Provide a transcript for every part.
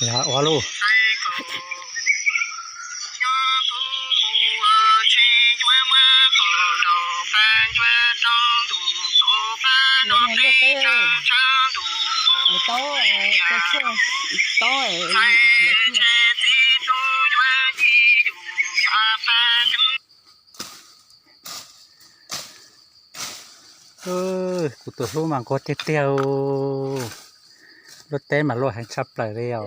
Yog ua luj. Kuv tus hlub mas nquag tiag tiag. Luaj teb mas luaj heev tshaj plaws li os.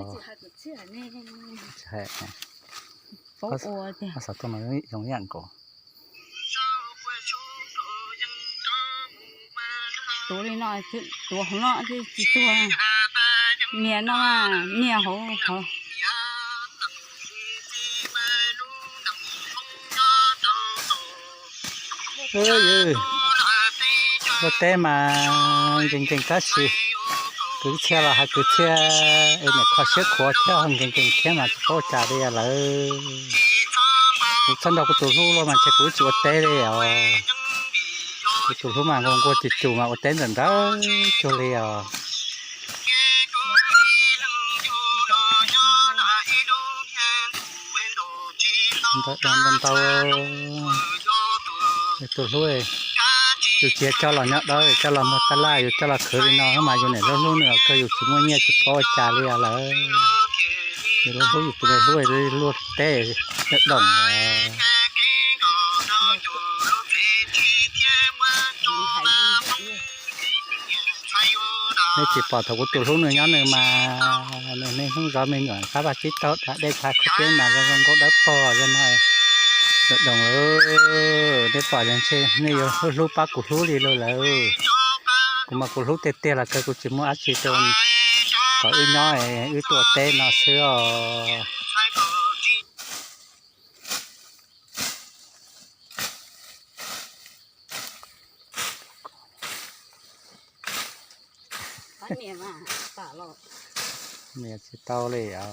Xov tooj no zoo ib yam nkaus. Tuav li no, tuav hauv no tsis tuag. Nias no, nias hauv hov. Luaj teb mas nkees nkees tab sis kwv txhiaj los hais kwv txhiaj es niam kho siab khuav thiab ho nkees nkees thiab mas tsis paub ua cas li lawm. Kuv txhob nrog kuv tus hlub luaj mas ntshe kuv tsis ua teb li os. Kuv tus hlub mas nquag nquag cus cus mas ua teb ntawm ntawd cuag li os. Ntau ntau, yus tus hlub, yus tsis coj los nyob dawb, coj los muag tab laj, yus coj los khwv li no mas yus niam lub hlub nws kawg yus tsis muaj nyiaj tsis paub ua cas li os lawm. Yus lub hlub yus tus me hlub luaj teb doom. Nej tsis pom thaum kuv tus hlub nws nyob nws mas nws niaj hnub zov me nyuam qab vaj tsib taug da dej tshav kub tiab mas zoo zoo nkauj dawb paug zoo no. Doom doom lawm, nej pom yog ntshe nej yuav hlub pab kuv hlub li lawm. Kuv mas kuv hlub tiag tiag los kawg kuv tsis muaj dab tsi rau kom wb nyob wb tuaj teb no xwb os. Nias tsis tau li os.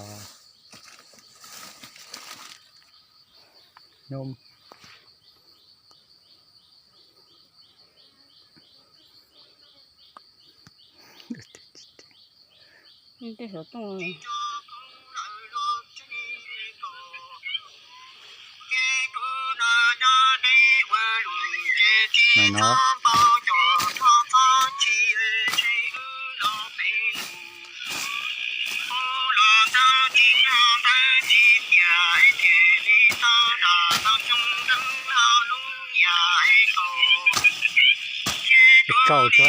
Tsis tau, twb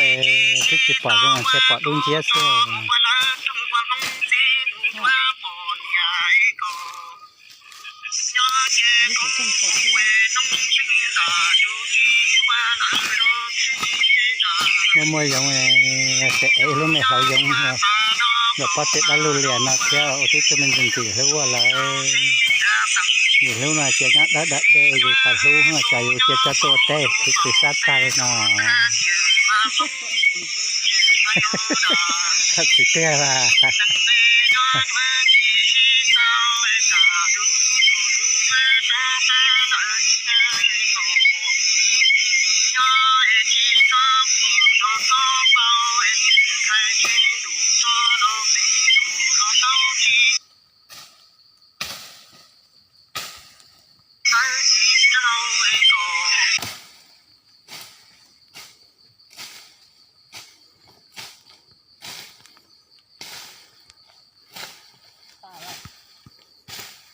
tsis pom zoo, ntshe pom dub nciab xwb. Muaj muaj yoov, ces ev lub me hlawv yoov, yog pob tw dab lug lias no thiab ua tib tug me ntsis ntxim hlub ua lawm. Ntxim hlub no cia nyob dawb dawb de yus tas hlub, cas yus cia coj tuaj ua teb khwv khwv sab tag li no. Tsis tiag las.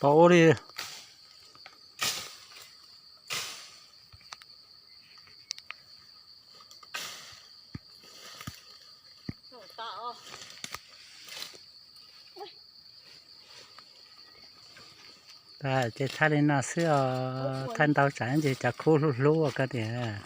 Tau ua li. Ces thaij li no xwb os, thaij ntau tsam ntsis cov khub hlub hlub ua koj tias.